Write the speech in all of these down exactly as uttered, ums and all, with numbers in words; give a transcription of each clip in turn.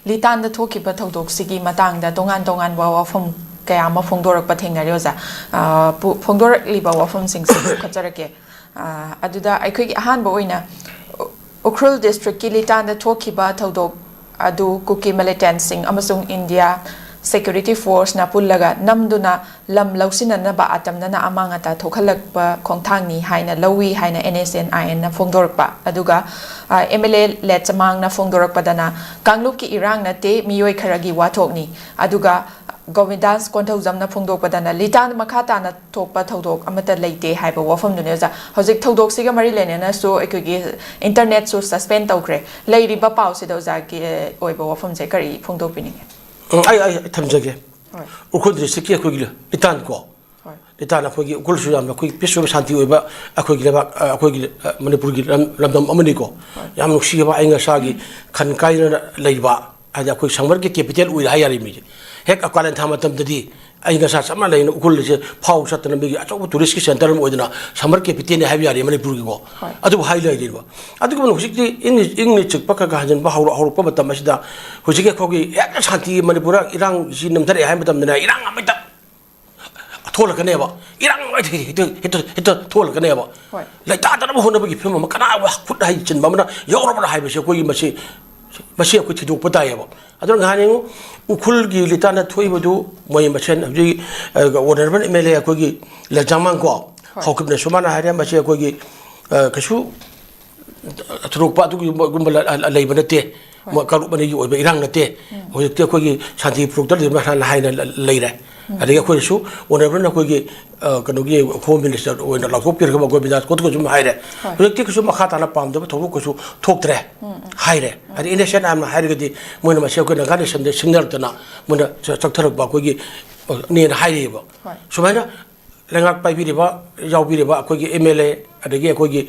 ꯂꯤꯇꯥꯟꯗ ꯊꯣꯛꯈꯤꯕ ꯊꯧꯗꯣꯛꯁꯤꯒꯤ ꯃꯇꯥꯡꯗ ꯇꯣꯉꯥꯟ ꯇꯣꯉꯥꯟꯕ ꯋꯥꯐꯝ ꯀꯌꯥ ꯑꯃ ꯐꯣꯡꯗꯣꯔꯛꯄ ꯊꯦꯡꯅꯔꯦ, ꯑꯣꯖꯥ꯫ ꯑ, ꯄꯨ-, ꯐꯣꯡꯗꯣꯔꯛꯂꯤꯕ ꯋꯥꯐꯝꯁꯤꯡꯁꯤ ꯄꯨꯈꯠꯆꯔꯛꯀꯦ꯫ ꯑ, ꯑꯗꯨꯗ ꯑꯩꯈꯣꯏꯒꯤ ꯑꯍꯥꯟꯕ ꯑꯣꯏꯅ ꯎ-, ꯎꯈ꯭ꯔꯨꯜ ꯗꯤꯁꯇ꯭ꯔꯤꯛꯀꯤ ꯂꯤꯇꯥꯟꯗ ꯊꯣꯛꯈꯤꯕ ꯊꯧꯗꯣꯛ ꯑꯗꯨ ꯀꯨꯀꯤ ꯃꯤꯂꯤꯇꯦꯟꯠꯁꯤꯡ ꯑꯃꯁꯨꯡ ꯏꯟꯗꯤꯌꯥ ꯁꯦꯀ꯭ꯌꯨꯔꯤꯇꯤ ꯐꯣꯔꯁꯅ ꯄꯨꯜꯂꯒ ꯅꯝꯗꯨꯅ ꯂꯝ ꯂꯧꯁꯤꯟꯅꯅꯕ ꯑꯇꯝꯅꯅ ꯑꯃꯥꯡ ꯑꯇꯥ ꯊꯣꯛꯍꯜꯂꯛꯄ ꯈꯣꯡꯊꯥꯡꯅꯤ ꯍꯥꯏꯅ ꯂꯧꯏ ꯍꯥꯏꯅ ꯑꯦꯟ ꯑꯦꯁ ꯑꯦꯟ ꯑꯥꯏ ꯑꯦꯟꯅ ꯐꯣꯡꯗꯣꯔꯛꯄ꯫ ꯑꯗꯨꯒ, ꯑ, ꯑꯦꯝ ꯑꯦꯜ ꯑꯦ ꯂꯦꯠꯆꯃꯥꯡꯅ ꯐꯣꯡꯗꯣꯔꯛꯄꯗꯅ ꯀꯥꯡꯂꯨꯞꯀꯤ ꯏꯔꯥꯡ ꯅꯠꯇꯦ, ꯃꯤꯑꯣꯏ ꯈꯔꯒꯤ ꯋꯥꯊꯣꯛꯅꯤ꯫ ꯑꯗꯨꯒ ꯒꯣꯕꯤꯟꯗꯥꯁ ꯀꯣꯟꯊꯧꯖꯝꯅ ꯐꯣꯡꯗꯣꯛꯄꯗꯅ ꯂꯤꯇꯥꯟ ꯃꯈꯥ ꯇꯥꯅ ꯊꯣꯛꯄ ꯊꯧꯗꯣꯛ ꯑꯃꯠꯇ ꯂꯩꯇꯦ ꯍꯥꯏꯕ ꯋꯥꯐꯝꯗꯨꯅꯤ, ꯑꯣꯖꯥ꯫ ꯍꯧꯖꯤꯛ ꯊꯧꯗꯣꯛꯁꯤꯒ ꯃꯔꯤ ꯂꯩꯅꯅꯁꯨ ꯑꯩꯈꯣꯏꯒꯤ ꯏꯟꯇꯔꯅꯦꯠꯁꯨ ꯁꯁꯄꯦꯟ ꯇꯧꯈ꯭ꯔꯦ꯫ ꯂꯩꯔꯤꯕ ꯄꯥꯎꯁꯤꯗ ꯑꯣꯖꯥꯒꯤ ꯑꯣꯏꯕ ꯋꯥꯐꯝꯁꯦ ꯀꯔꯤ ꯐꯣꯡꯗꯣꯛꯄꯤꯅꯤꯡꯉꯤ? ꯎꯝ, ꯑꯩ, ꯑꯩ ꯊꯝꯖꯒꯦ꯫ ꯍꯣꯏ꯫ ꯎꯈ꯭ꯔꯨꯜ ꯗꯤꯁꯇ꯭ꯔꯤꯛꯀꯤ ꯑꯩꯈꯣꯏꯒꯤ ꯂꯤꯇꯥꯟ ꯀꯣ, ꯍꯣꯏ꯫ ꯂꯤꯇꯥꯟ ꯑꯩꯈꯣꯏꯒꯤ ꯎꯈ꯭ꯔꯨꯜꯁꯨ ꯌꯥꯝꯅ ꯑꯩꯈꯣꯏꯒꯤ peaceful, ꯁꯥꯟꯇꯤ ꯑꯣꯏꯕ ꯑꯩꯈꯣꯏꯒꯤ ꯂꯩꯕꯥꯛ, ꯑ, ꯑꯩꯈꯣꯏꯒꯤ, ꯑ, ꯃꯅꯤꯄꯨꯔꯒꯤ ꯂꯝ-, ꯂꯝꯗꯝ ꯑꯃꯅꯤꯀꯣ꯫ ꯍꯣꯏ꯫ ꯌꯥꯝ ꯅꯨꯡꯁꯤꯕ ꯑꯏꯪ ꯑꯁꯥꯒꯤ ꯈꯟ ꯀꯥꯏꯅ ꯂꯩꯕ, ꯍꯥꯏꯗꯤ ꯑꯩꯈꯣꯏ summerꯒꯤ capital ꯑꯣꯏꯔꯦ ꯍꯥꯏ ꯌꯥꯔꯦ ꯃꯤꯁꯦ꯫ ꯍꯦꯛ ꯀꯥꯂꯦꯟ ꯊꯥ ꯃꯇꯝꯗꯗꯤ ꯑꯏꯪ ꯑꯁꯥ ꯆꯞ ꯃꯥꯟꯅꯩꯅ ꯎꯈ꯭ꯔꯨꯜꯁꯦ ꯐꯥꯎ ꯆꯠꯇꯅ ꯃꯤꯒꯤ ꯑꯆꯧꯕ touristꯀꯤ centre ꯑꯃ ꯑꯣꯏꯗꯅ summer capitalꯅꯤ ꯍꯥꯏꯕ ꯌꯥꯔꯦ ꯃꯅꯤꯄꯨꯔꯒꯤꯀꯣ꯫ ꯍꯣꯏ꯫ ꯑꯗꯨꯕꯨ ꯍꯥꯏ ꯂꯩꯔꯤꯕ꯫ ꯑꯗꯨꯒꯨꯝꯕ ꯍꯧꯖꯤꯛꯇꯤ ꯏꯪꯅ, ꯏꯪꯅ ꯆꯤꯛꯄ ꯈꯔ ꯈꯔ ꯍꯟꯖꯤꯟꯕ ꯍꯧꯔ-, ꯍꯧꯔꯛꯄ ꯃꯇꯝ ꯑꯁꯤꯗ ꯍꯧꯖꯤꯛꯀꯤ ꯑꯩꯈꯣꯏꯒꯤ ꯍꯦꯛꯇ ꯁꯥꯟꯇꯤ ꯃꯅꯤꯄꯨꯔꯗ ꯏꯔꯥꯡꯁꯤ ꯅꯝꯊꯔꯛꯑꯦ ꯍꯥꯏꯕ ꯃꯇꯝꯗꯅ ꯏꯔꯥꯡ ꯑꯃ ꯍꯦꯛꯇ ꯊꯣꯛꯂꯛꯀꯅꯦꯕ꯫ ꯏꯔꯥꯡ ꯍꯦꯛꯇ, ꯍꯦꯛꯇ, ꯍꯦꯛꯇ, ꯍꯦꯛꯇ ꯊꯣꯛꯂꯛꯀꯅꯦꯕ꯫ ꯍꯣꯏ꯫ ꯂꯩꯇꯥꯗꯅꯕ ꯍꯣꯠꯅꯕꯒꯤ ꯐꯤꯕꯝ ꯑꯃ, ꯀꯅꯥꯒꯨꯝꯕ ꯈꯨꯠ ꯍꯩ ꯆꯤꯟꯕ ꯑꯃꯅ ꯌꯥꯎꯔꯕ꯭ꯔꯥ ꯍꯥꯏꯕꯁꯤ ꯑꯩꯈꯣꯏꯒꯤ ꯃꯁꯤ, ꯃꯁꯤ ꯑꯩꯈꯣꯏ ꯊꯤꯗꯣꯛꯄ ꯇꯥꯏꯌꯦꯕ꯫ ꯑꯗꯨꯅ ꯉꯍꯥꯟ ꯌꯦꯡꯉꯨ, ꯎꯈ꯭ꯔꯨꯜꯒꯤ ꯂꯤꯇꯥꯟꯗ ꯊꯣꯛꯏꯕꯗꯨ ꯃꯣꯏ ꯃꯁꯦꯟ ꯍꯧꯖꯤꯛ, ꯑ, honourable M L A ꯑꯩꯈꯣꯏꯒꯤ ꯂꯩꯖꯥꯃꯥꯡ ꯀꯣ, ꯍꯣꯏ꯫ ꯍꯧꯈꯤꯕꯅꯁꯨ ꯃꯥꯅ ꯍꯥꯏꯔꯦ, ꯃꯁꯤ ꯑꯩꯈꯣꯏꯒꯤ, ꯑ, ꯀꯩꯁꯨ ꯊꯣꯏꯗꯣꯛꯄ ꯑꯗꯨꯒꯨꯝꯕ ꯂ-, ꯂ-, ꯂꯩꯕ ꯅꯠꯇꯦ꯫ ꯍꯣꯏ꯫ ꯃ-, ꯀꯥꯡꯂꯨꯞ ꯑꯅꯤꯒꯤ ꯑꯣꯏꯕ ꯏꯔꯥꯡ ꯅꯠꯇꯦ꯫ ꯎꯝ꯫ ꯍꯧꯖꯤꯛꯇꯤ ꯑꯩꯈꯣꯏꯒꯤ ꯁꯥꯟꯇꯤ ꯄꯨꯔꯛꯇ ꯂꯩꯕ ꯍꯥꯟꯅ ꯍꯥꯏꯅ ꯂ-, ꯂꯩꯔꯦ꯫ ꯎꯝ꯫ ꯑꯗꯒꯤ ꯑꯩꯈꯣꯏꯅꯁꯨ honourableꯅ ꯑꯩꯈꯣꯏꯒꯤ, ꯑ, ꯀꯩꯅꯣꯒꯤ Home Minister ꯑꯣꯏꯅ ꯂꯥꯎꯊꯣꯛꯄꯤꯔꯒ ꯒꯣꯕꯤꯟꯗꯥꯁ ꯀꯣꯠꯀꯁꯨ ꯍꯥꯏꯔꯦ꯫ ꯍꯣꯏ꯫ ꯍꯧꯖꯤꯛꯇꯤ ꯀꯩꯁꯨ ꯃꯈꯥ ꯇꯥꯅ ꯄꯥꯝꯗꯕ ꯊꯧꯗꯣꯛ ꯀꯩꯁꯨ ꯊꯣꯛꯇ꯭ꯔꯦ ꯎꯝ, ꯎꯝ꯫ ꯍꯥꯏꯔꯦ꯫ ꯎꯝ꯫ ꯑꯗꯩ ꯏꯟꯅꯣꯁꯦꯟꯠ ꯑꯥꯏꯝꯅ ꯍꯥꯏꯔꯒꯗꯤ ꯃꯣꯏꯅ ꯃꯁꯤ ꯑꯩꯈꯣꯏ Naga Nationꯗ ꯁꯤꯡꯅꯔꯛꯇꯅ ꯃꯣꯏꯅ ꯆ-, ꯆꯠꯊꯔꯛꯄ ꯑꯩꯈꯣꯏꯒꯤ, ꯑ, ꯅꯦꯅ ꯍꯥꯏꯔꯤꯑꯕ꯫ ꯍꯣꯏ꯫ ꯁꯨꯃꯥꯏꯅ ꯂꯩꯉꯥꯛ ꯄꯥꯏꯕꯤꯔꯤꯕ, ꯌꯥꯎꯕꯤꯔꯤꯕ ꯑꯩꯈꯣꯏꯒꯤ M L A, ꯑꯗꯒꯤ ꯑꯩꯈꯣꯏꯒꯤ,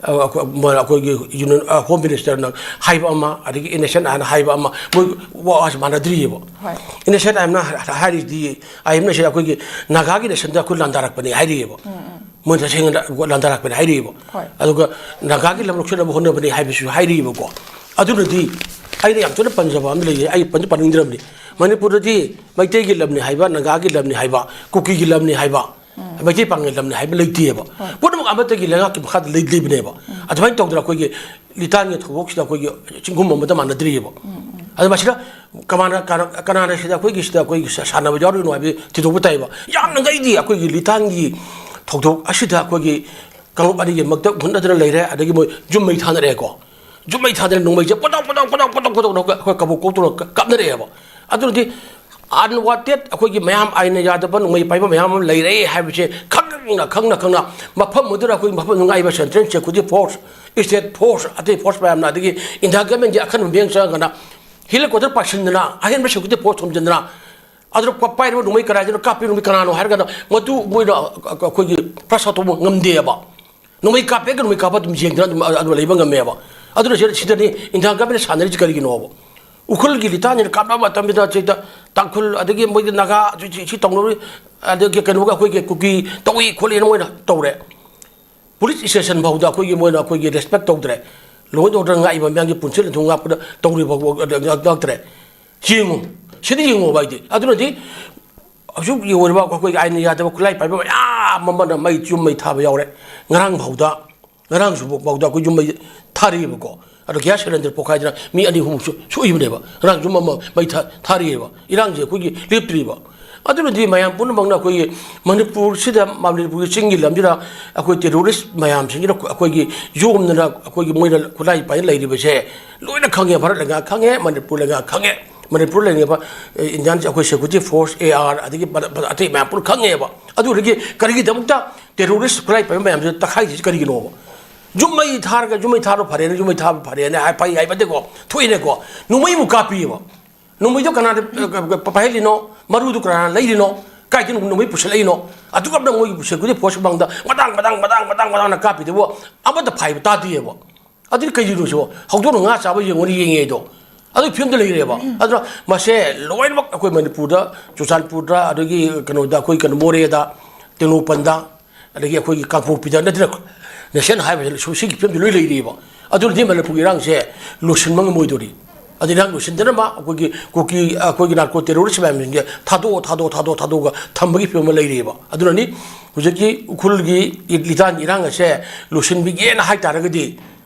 ꯑ, ꯑꯩꯈꯣꯏ, ꯃ-, ꯑꯩꯈꯣꯏꯒꯤ Union, ꯑ, Home Ministerꯅ ꯍꯥꯏꯕ ꯑꯃ, ꯑꯗꯒꯤ ꯏꯟꯅꯣꯁꯦꯟꯠ ꯑꯥꯏꯝꯅ ꯍꯥꯏꯕ ꯑꯃ, ꯃꯣꯏ ꯋꯥꯁꯦ ꯃꯥꯟꯅꯗ꯭ꯔꯤꯑꯕ꯫ ꯍꯣꯏ꯫ ꯏꯟꯅꯣꯁꯦꯟꯠ ꯑꯥꯏꯝꯅ ꯍꯥꯏꯔꯤꯗꯤ, ꯑꯥꯏ ꯑꯦꯝꯅ ꯁꯤꯗ ꯑꯩꯈꯣꯏꯒꯤ Nagaꯒꯤ nationꯗ ꯑꯩꯈꯣꯏ ꯂꯥꯟꯗꯥꯔꯛꯄꯅꯤ ꯍꯥꯏꯔꯤꯑꯕ꯫ ꯎꯝ, ꯎꯝ꯫ ꯃꯣꯏ ꯇꯁꯦꯡꯅ ꯂꯥꯟꯗꯥꯔꯛꯄꯅꯤ ꯍꯥꯏꯔꯤꯑꯕ꯫ ꯍꯣꯏ꯫ ꯑꯗꯨꯒ Nagaꯒꯤ ꯂꯝ ꯂꯧꯁꯤꯟꯅꯕ ꯍꯣꯠꯅꯕꯅꯤ ꯍꯥꯏꯕꯁꯨ ꯍꯥꯏꯔꯤꯑꯕꯀꯣ꯫ ꯑꯗꯨꯅꯗꯤ ꯑꯩꯅ ꯌꯥꯝ ꯊꯤꯅ ꯄꯟꯖꯕ ꯑꯃ ꯂꯩꯌꯦ, ꯑꯩ ꯄꯟꯁꯨ ꯄꯟꯅꯤꯡꯗ꯭ꯔꯕꯅꯤ꯫ ꯃꯅꯤꯄꯨꯔꯗꯗꯤ ꯃꯩꯇꯩꯒꯤ ꯂꯝꯅꯤ ꯍꯥꯏꯕ, ꯅꯥꯒꯥꯒꯤ ꯂꯝꯅꯤ ꯍꯥꯏꯕ, ꯀꯨꯀꯤꯒꯤ ꯂꯝꯅꯤ ꯍꯥꯏꯕ, ꯃꯩꯇꯩ ꯄꯥꯉꯜ ꯂꯝꯅꯤ ꯍꯥꯏꯕ ꯂꯩꯇꯦꯕ꯫ ꯄꯨꯝꯅꯃꯛ ꯑꯃꯠꯇꯒꯤ ꯂꯩꯉꯥꯛꯀꯤ ꯃꯈꯥꯗ ꯂꯩ-, ꯂꯩꯕꯅꯦꯕ꯫ ꯑꯗꯨꯃꯥꯏꯅ ꯇꯧꯗꯅ ꯑꯩꯈꯣꯏꯒꯤ ꯂꯤꯇꯥꯟꯒꯤ ꯊꯧꯗꯣꯛꯁꯤꯗ ꯑꯩꯈꯣꯏꯒꯤ ꯆꯤꯡꯒꯨꯝ ꯑꯃꯗ ꯃꯥꯟꯅꯗ꯭ꯔꯤꯑꯕ꯫ ꯑꯗꯣ ꯃꯁꯤꯗ ꯀꯃꯥꯅ-, ꯀꯅꯥ-, ꯀꯅꯥꯅ ꯁꯤꯗ ꯑꯩꯈꯣꯏꯒꯤ, ꯁꯤꯗ ꯑꯩꯈꯣꯏꯒꯤ ꯁꯥꯟꯅꯕ ꯌꯥꯎꯔꯤꯅꯣ ꯍꯥꯏꯕꯗꯤ ꯊꯤꯗꯣꯛꯄ ꯇꯥꯏꯕ꯫ ꯌꯥꯝꯅꯉꯩꯗꯤ ꯑꯩꯈꯣꯏꯒꯤ ꯂꯤꯇꯥꯟꯒꯤ ꯊꯧꯗꯣꯛ ꯑꯁꯤꯗ ꯑꯩꯈꯣꯏꯒꯤ ꯀꯥꯡꯂꯨꯞ ꯑꯅꯤꯒꯤ ꯃꯔꯛꯇ ꯍꯨꯠꯅꯗꯅ ꯂꯩꯔꯦ, ꯑꯗꯒꯤ ꯃꯣꯏ ꯌꯨꯝ ꯃꯩ ꯊꯥꯅꯔꯛꯑꯦꯀꯣ꯫ ꯌꯨꯝ ꯃꯩ ꯊꯥꯗꯅ ꯅꯣꯡꯃꯩꯁꯦ ꯄꯣꯇꯣꯛ, ꯄꯣꯇꯣꯛ, ꯄꯣꯇꯣꯛ, ꯄꯣꯇꯣꯛ, ꯄꯣꯇꯣꯛ ꯑꯩꯈꯣꯏ ꯀꯕꯣꯛ ꯀꯣꯛꯇꯨꯅ ꯀꯥꯞꯅꯔꯛꯑꯦꯕ꯫ ꯑꯗꯨꯅꯗꯤ unwanted, ꯑꯩꯈꯣꯏꯒꯤ ꯃꯌꯥꯝ ꯑꯥꯏꯟꯅ ꯌꯥꯗꯕ ꯅꯣꯡꯃꯩ ꯄꯥꯏꯕ ꯃꯌꯥꯝ ꯑꯃ ꯂꯩꯔꯦ ꯍꯥꯏꯕꯁꯦ ꯈꯪꯅ, ꯈꯪꯅ, ꯈꯪꯅ ꯃꯐꯝ ꯑꯗꯨꯗ ꯑꯩꯈꯣꯏꯒꯤ ꯃꯐꯝ ꯉꯥꯛꯏꯕ Central Security Force, State Force, ꯑꯇꯩ force ꯃꯌꯥꯝꯅ, ꯑꯗꯒꯤ India governmentꯀꯤ ꯑꯈꯟꯅꯕ ꯃꯤꯠꯌꯦꯡ ꯆꯪꯉꯒꯅ helicopter ꯄꯥꯏꯁꯤꯟꯗꯅ, ꯑꯍꯦꯟꯕ security force ꯊꯣꯝꯖꯤꯟꯗꯅ, ꯑꯗꯨꯅ ꯄ-, ꯄꯥꯏꯔꯤꯕ ꯅꯣꯡꯃꯩ ꯀꯔꯥꯏꯗꯅꯣ ꯀꯥꯞꯄꯤ ꯅꯣꯡꯃꯩ ꯀꯅꯥꯅꯣ ꯍꯥꯏꯔꯒꯅ ꯃꯗꯨ ꯃꯣꯏꯅ ꯑ-, ꯑ-, ꯑꯩꯈꯣꯏꯒꯤ ꯄ꯭ꯔꯁꯥ ꯇꯧꯕ ꯉꯝꯗꯦꯕ꯫ ꯅꯣꯡꯃꯩ ꯀꯥꯞꯄꯦꯒ ꯅꯣꯡꯃꯩ ꯀꯥꯞꯄ ꯑꯗꯨꯝ ꯌꯦꯡꯗꯅ ꯑꯗꯨꯝ ꯑ-, ꯑꯗꯨ ꯂꯩꯕ ꯉꯝꯃꯦꯕ꯫ ꯑꯗꯨꯅ ꯁꯤꯗ, ꯁꯤꯗꯅꯤ India governmentꯅ ꯁꯥꯟꯅꯔꯤꯁꯤ ꯀꯔꯤꯒꯤꯅꯣꯕ? ꯎꯈ꯭ꯔꯨꯜꯒꯤ ꯂꯤꯇꯥꯟꯁꯤꯅ ꯀꯥꯞꯅꯕ ꯃꯇꯝꯁꯤꯗ ꯁꯤꯗ ꯇꯥꯡꯈꯨꯜ ꯑꯗꯒꯤ ꯃꯣꯏꯒꯤ ꯅꯥꯒꯥ ꯁꯤ, ꯁꯤ, ꯁꯤ ꯇꯧꯅꯔꯤ, ꯑꯗꯒꯤ ꯀꯩꯅꯣꯒ ꯑꯩꯈꯣꯏꯒꯤ ꯀꯨꯀꯤ ꯇꯧꯏ ꯈꯣꯠꯂꯤꯅ ꯃꯣꯏꯅ ꯇꯧꯔꯦ꯫ Police station ꯐꯥꯎꯗ ꯑꯩꯈꯣꯏꯒꯤ ꯃꯣꯏꯅ ꯑꯩꯈꯣꯏꯒꯤ respect ꯇꯧꯗ꯭ꯔꯦ꯫ Law and order ꯉꯥꯛꯏꯕ ꯃꯌꯥꯝꯒꯤ ꯄꯨꯟꯁꯤꯜ ꯑꯗꯨꯝ ꯉꯥꯛꯄꯗ ꯇꯧꯔꯤꯕ ꯉꯥꯛꯇ꯭ꯔꯦ꯫ ꯌꯦꯡꯉꯨ, ꯁꯤꯗ ꯌꯦꯡꯉꯣꯕ ꯍꯥꯏꯗꯤ꯫ ꯑꯗꯨꯅꯗꯤ ꯍꯧꯖꯤꯛ ꯌꯦꯡꯉꯨꯔꯤꯕ ꯑꯩꯈꯣꯏꯒꯤ ꯑꯥꯏꯟꯅ ꯌꯥꯗꯕ ꯈꯨꯠꯂꯥꯏ ꯄꯥꯏꯕ ꯃꯌꯥꯝ ꯑꯃꯅ ꯃꯩ, ꯌꯨꯝ ꯃꯩ ꯊꯥꯕ ꯌꯥꯎꯔꯦ꯫ ꯉꯔꯥꯡ ꯐꯥꯎꯗ, ꯉꯔꯥꯡꯁꯨ ꯐꯥꯎꯗ ꯑꯩꯈꯣꯏ ꯌꯨꯝ ꯃꯩ ꯊꯥꯔꯤꯑꯕꯀꯣ꯫ ꯑꯗꯣ gas cylinder ꯄꯣꯈꯥꯏꯗꯅ ꯃꯤ ꯑꯅꯤ ꯑꯍꯨꯝꯃꯨꯛꯁꯨ ꯁꯣꯛꯏꯕꯅꯦꯕ꯫ ꯉꯔꯥꯡ ꯌꯨꯝ ꯑꯃ ꯃꯩ ꯊꯥ-, ꯊꯥꯔꯤꯑꯕ꯫ ꯏꯔꯥꯡꯁꯦ ꯑꯩꯈꯣꯏꯒꯤ ꯂꯦꯞꯇ꯭ꯔꯤꯕ꯫ ꯑꯗꯨꯅꯗꯤ ꯃꯌꯥꯝ ꯄꯨꯝꯅꯃꯛꯅ ꯑꯩꯈꯣꯏꯒꯤ ꯃꯅꯤꯄꯨꯔꯁꯤꯗ, ꯃꯅꯤꯄꯨꯔꯒꯤ ꯆꯤꯡꯒꯤ ꯂꯝꯁꯤꯗ ꯑꯩꯈꯣꯏ terrorist ꯃꯌꯥꯝꯁꯤꯡꯁꯤꯅ ꯑꯩꯈꯣꯏꯒꯤ ꯌꯣꯝꯗꯅ ꯑꯩꯈꯣꯏꯒꯤ ꯃꯣꯏꯅ ꯈꯨꯠꯂꯥꯏ ꯄꯥꯏꯔ ꯂꯩꯔꯤꯕꯁꯦ ꯂꯣꯏꯅ ꯈꯪꯉꯦ, ꯚꯥꯔꯠ ꯂꯩꯉꯥꯛ ꯈꯪꯉꯦ, ꯃꯅꯤꯄꯨꯔ ꯂꯩꯉꯥꯛ ꯈꯪꯉꯦ꯫ ꯃꯅꯤꯄꯨꯔ ꯂꯩꯔꯤꯕ, ꯑꯦ, Indian ꯑꯩꯈꯣꯏ security force, AR, ꯑꯗꯒꯤ ꯃ-, ꯃ-, ꯑꯇꯩ ꯃꯌꯥꯝ ꯄꯨꯝꯅ ꯈꯪꯉꯦꯕ꯫ ꯑꯗꯨꯗꯒꯤ ꯀꯔꯤꯒꯤꯗꯃꯛꯇ terrorist ꯈꯨꯠꯂꯥꯏ ꯄꯥꯏꯕ ꯃꯌꯥꯝꯁꯤꯗ ꯇꯛꯈꯥꯏꯔꯤꯁꯤ ꯀꯔꯤꯒꯤꯅꯣꯕ? ꯌꯨꯝ ꯃꯩ ꯊꯥꯔꯒ, ꯌꯨꯝ ꯃꯩ ꯊꯥꯕ ꯐꯔꯦꯅ, ꯌꯨꯝ ꯃꯩ ꯊꯥꯕ ꯐꯔꯦꯅ ꯍꯥꯏ, ꯐꯩ ꯍꯥꯏꯕꯗꯤꯀꯣ, ꯊꯣꯛꯏꯅꯦꯀꯣ, ꯅꯣꯡꯃꯩ ꯑꯃꯨꯛ ꯀꯥꯞꯄꯤꯑꯕ꯫ ꯅꯣꯡꯃꯩꯗꯣ ꯀꯅꯥꯗ, ꯑ, ꯑ, ꯄꯥꯏꯍꯜꯂꯤꯅꯣ? ꯃꯔꯨꯗꯨ ꯀꯅꯥꯅ ꯂꯩꯔꯤꯅꯣ? ꯀꯥꯏꯗꯅꯣ ꯅꯣꯡꯃꯩ ꯄꯨꯁꯜꯂꯛꯏꯅꯣ? ꯑꯗꯨꯒ ꯑꯃꯅ ꯃꯣꯏꯒꯤ security force ꯃꯃꯥꯡꯗ ꯃꯇꯥꯡ, ꯃꯇꯥꯡ, ꯃꯇꯥꯡ, ꯃꯇꯥꯡ, ꯃꯇꯥꯡꯅ ꯀꯥꯞꯄꯤꯗꯨꯕꯨ ꯑꯃꯠꯇ ꯐꯥꯏꯕ ꯇꯥꯗꯦꯕ꯫ ꯑꯗꯨꯗꯤ ꯀꯩꯒꯤꯅꯣ ꯁꯤꯕꯣ? ꯍꯧꯗꯣꯡꯅ ꯉꯥ ꯆꯥꯕ ꯌꯦꯡꯉꯨꯅꯤ ꯌꯦꯡꯉꯦ ꯑꯩꯗꯣ꯫ ꯑꯗꯨꯒꯤ ꯐꯤꯕꯝꯗ ꯂꯩꯔꯦꯕ꯫ ꯑꯗꯨꯅ ꯃꯁꯦ ꯂꯣꯏꯅꯃꯛ ꯑꯩꯈꯣꯏ ꯃꯅꯤꯄꯨꯔꯗ, ꯆꯨꯔꯆꯥꯟꯄꯨꯔꯗ, ꯑꯗꯒꯤ ꯀꯩꯅꯣꯗ, ꯑꯩꯈꯣꯏ ꯀꯩꯅꯣ ꯃꯣꯔꯦꯗ, ꯇꯦꯡꯅꯧꯄꯜꯗ, ꯑꯗꯒꯤ ꯑꯩꯈꯣꯏꯒꯤ ꯀꯥꯡꯄꯣꯛꯄꯤꯗ ꯅꯠꯇꯅ national highway ꯁꯤꯒꯤ ꯐꯤꯕꯝꯗ ꯂꯣꯏ ꯂꯩꯔꯤꯕ꯫ ꯑꯗꯨꯅꯗꯤ ꯃꯅꯤꯄꯨꯔꯒꯤ ꯏꯔꯥꯡꯁꯦ ꯂꯣꯏꯁꯤꯟꯕ ꯉꯝꯃꯣꯏꯗꯣꯔꯤ꯫ ꯑꯗꯨ ꯏꯔꯥꯡ ꯂꯣꯏꯁꯤꯟꯗꯅꯕ ꯑꯩꯈꯣꯏꯒꯤ ꯀꯨꯀꯤ, ꯑꯩꯈꯣꯏꯒꯤ ꯅꯥꯔꯀꯣ ꯇꯦꯔꯣꯔꯤꯁ ꯃꯌꯥꯝꯁꯤꯡꯁꯦ ꯊꯥꯗꯣꯛꯑꯣ, ꯊꯥꯗꯣꯛꯑꯣ, ꯊꯥꯗꯣꯛꯑꯣ, ꯊꯥꯗꯣꯛꯑꯒ ꯊꯝꯕꯒꯤ ꯐꯤꯕꯝ ꯑꯃ ꯂꯩꯔꯤꯑꯕ꯫ ꯑꯗꯨꯅꯅꯤ ꯍꯧꯖꯤꯛꯀꯤ ꯎꯈ꯭ꯔꯨꯜꯒꯤ ꯂꯤꯇꯥꯟ ꯏꯔꯥꯡ ꯑꯁꯦ ꯂꯣꯏꯁꯤꯟꯕꯤꯒꯦꯅ ꯍꯥꯏꯇꯥꯔꯒꯗꯤ,